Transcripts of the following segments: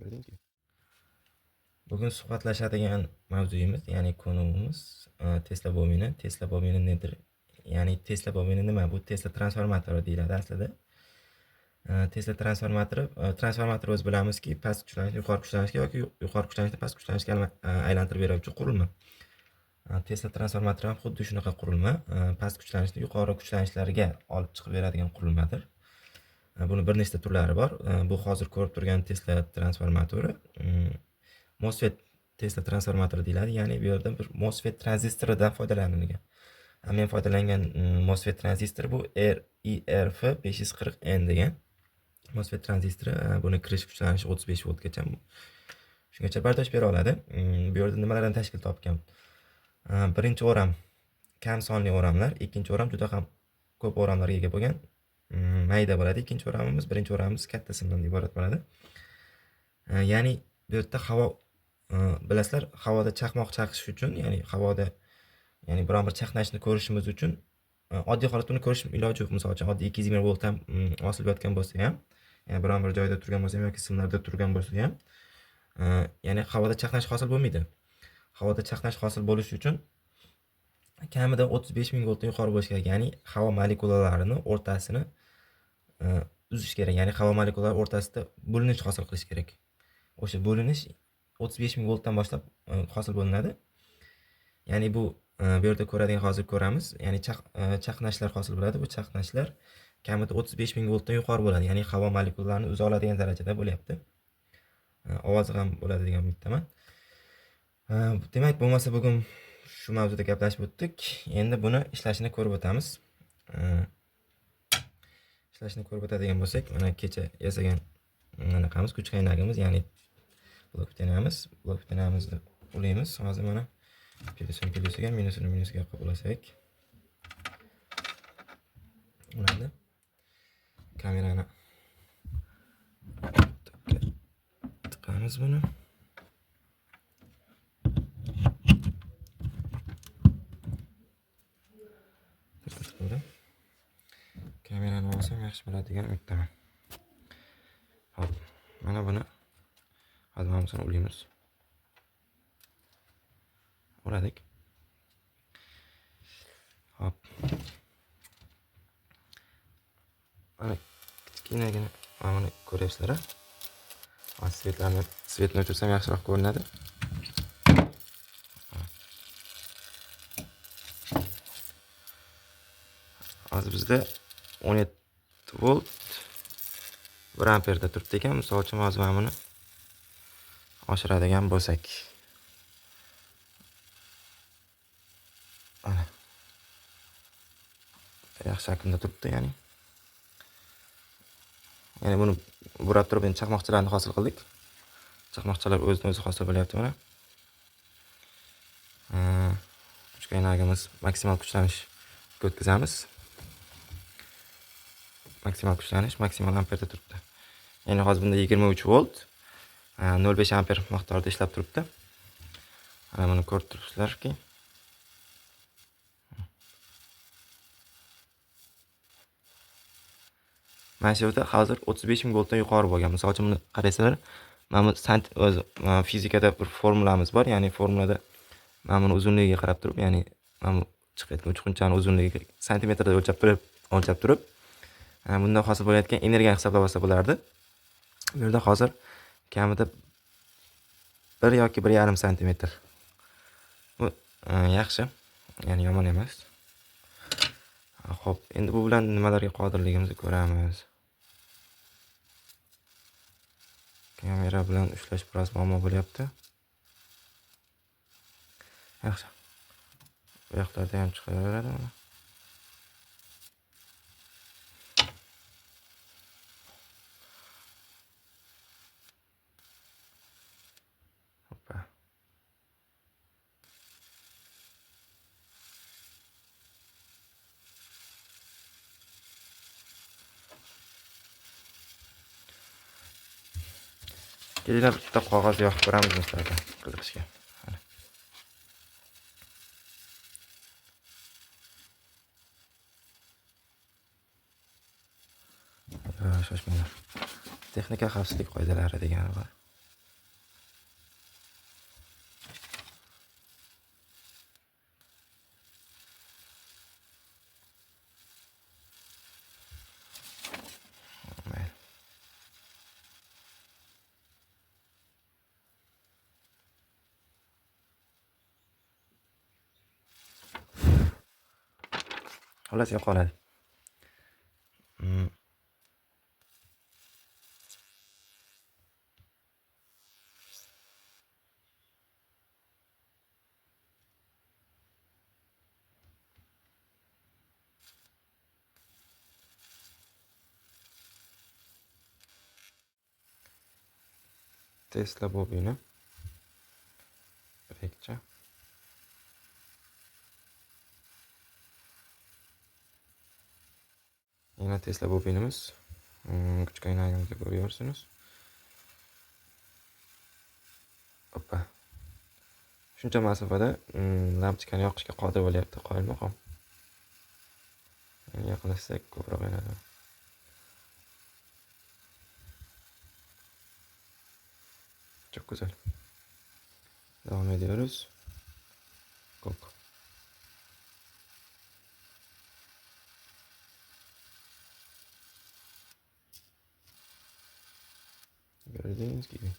Ko'rdingki. Bugun suhbatlashadigan mavzuyimiz, ya'ni konumimiz Tesla bobini. Tesla bobini nedir? Ya'ni Tesla bobini nima? Bu Tesla transformatori deyiladi aslida. Tesla transformatori, transformator o'zi bilamizki, past kuchlanishni yuqori kuchlanishga yoki yuqori kuchlanishni past kuchlanishga aylantirib beruvchi qurilma. Tesla transformatori ham xuddi shunaqa qurilma, past kuchlanishni yuqori kuchlanishlarga olib chiqib beradigan qurilmadir. Buni bir nechta turlari bor. Bu hozir ko'rib turgan Tesla transformatori MOSFET Tesla transformatori deyiladi. Ya'ni bu yerda bir MOSFET tranzistoridan foydalanilgan. Men foydalangan MOSFET tranzistori bu RIRF 540N degan MOSFET tranzistori. Buni kirish kuchlanishi 35 voltgacha, shungacha bardosh bera oladi. Bu yerda nimalardan tashkil topgan? Birinchi o'ram kam sonli o'ramlar, ikkinchi o'ram juda ham ko'p o'ramlarga ega bo'lgan, mayda bo'ladi. Ikkinchi o'ramimiz, birinchi o'ramimiz katta simdan iborat bo'ladi. Ya'ni bu yerda havo, bilasizlar, havoda chaqmoq chaqish uchun, ya'ni havoda, ya'ni biron bir chaqnashni ko'rishimiz uchun, oddiy holatda uni ko'rish iloji yo'q. Misol uchun, oddiy 220 volt ham osilib yotgan bo'lsa ham, ya'ni biron bir joyda turgan bo'lsa ham yoki simlarda turgan bo'lsa ham, ya'ni havoda chaqnash hosil bo'lmaydi. Havoda chaqnash hosil bo'lishi uchun kamida 35 ming voltdan yuqori bo'lishi kerak. Ya'ni havo molekulalarini o'rtasini uzish kerak. Ya'ni havo molekulalari o'rtasida bo'linish hosil qilish kerak. O'sha bo'linish 35 ming voltdan boshlab hosil bo'linadi. Ya'ni bu yerda ko'radigan, hozir ko'ramiz. Ya'ni chaqnashlar hosil bo'ladi. Bu chaqnashlar kamida 35 ming voltdan yuqori bo'ladi. Ya'ni havo molekulalarini uza oladigan darajada bo'lyapti. Ovozi ham bo'ladi degan umiddaman. Demak, bo'lmasa bugun shu mavzuda gaplashib o'tdik. Endi buni ishlashini ko'rib o'tamiz. Ishlashini ko'rib o'tadigan bo'lsak, mana kecha yasagan anaqamiz, kuch qaynog'imiz, ya'ni blok bitanamiz, blok bitanamizni ulaymiz. Hozir mana plyusini plyusiga, minusini minusiga qilib ulasak. Ulanadi. Kamerani tiqamiz buni. Kamerani olsam yaxshi bo'ladi degan umiddaman. Hop, mana buni hozir mana buni ulaymiz. Uladik. Hop. Mana kichkinagina mana buni ko'ryapsizlar, a? Hozir svetni o'chirsam yaxshiroq ko'rinadi. Hozir bizda 17 volt 1 amperda turibdi ekan. Misol uchun hozir mana buni oshiradigan bo'lsak. Mana. Yaxshi akimda turibdi, ya'ni. Ya'ni buni burab turib endi chaqmoqchalarni hosil qildik. Chaqmoqchalar o'zidan o'zi hosil bo'lyapti mana. Kuch qaynog'imiz maksimal kuchlanishga o'tkazamiz. Maksimal kuchlanish, maksimal amperda turibdi. Ya'ni hozir bunda 23 volt, 0.5 amper miqdorida ishlab turibdi. Mana buni ko'rib turibsizlarki. Mana shu yerda hozir 35 ming voltdan yuqori bo'lgan. Misol uchun buni qarasanglar, mana bu o'zi, mana fizikada bir formulamiz bor. Ya'ni formulada mana buni uzunligiga qarab turib, ya'ni mana bu chiqayotgan uchqunchani uzunligiga santimetrda o'lchab turib, bundan hosil bo'layotgan energiyani hisoblab olsa bo'lardi. Bu yerda hozir kamida 1 yoki bir yarim santimetr. Bu yaxshi, ya'ni yomon emas. Xo'p, endi bu bilan nimalarga qodirligimizni ko'ramiz. Kamera bilan ushlash biroz muammo bo'lyapti. Yaxshi. Bu yoqlarda ham chiqaveradi mana. Hoppa. Kelinglar bitta qog'oz yoqib ko'ramiz sizlarga qiziqishga. Mana. Shoshmanglar. Texnika xavfsizlik qoidalari degani bor. Xullas, yoqa oladi. Tesla bobini Brekcha. Yine Tesla bobinimiz. Güç kaynağını görüyorsunuz. Hoppa. Shuncha masofada lampochkani yoqishga qodir bo'lyapti, qoyil maqom. Yani yaqinlashsak ko'proq yonadi. Çok güzel. Devam ediyoruz. Kok. Gördüğünüz gibi.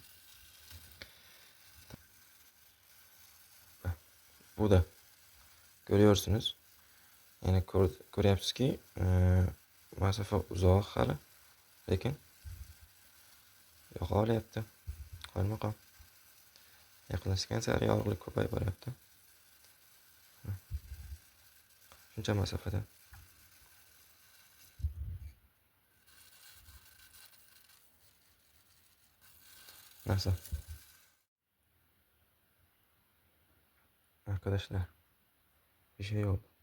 Bu da görüyorsunuz. Yani ko'ryapsizki, masofa uzoq hali, lekin yoqa olyapti. Qoyilmaqom. Yaqinlashgan sari yorug'lik ko'payib boryapti. Shuncha masofada. Nasıl? Arkadaşlar, bir şey oldu.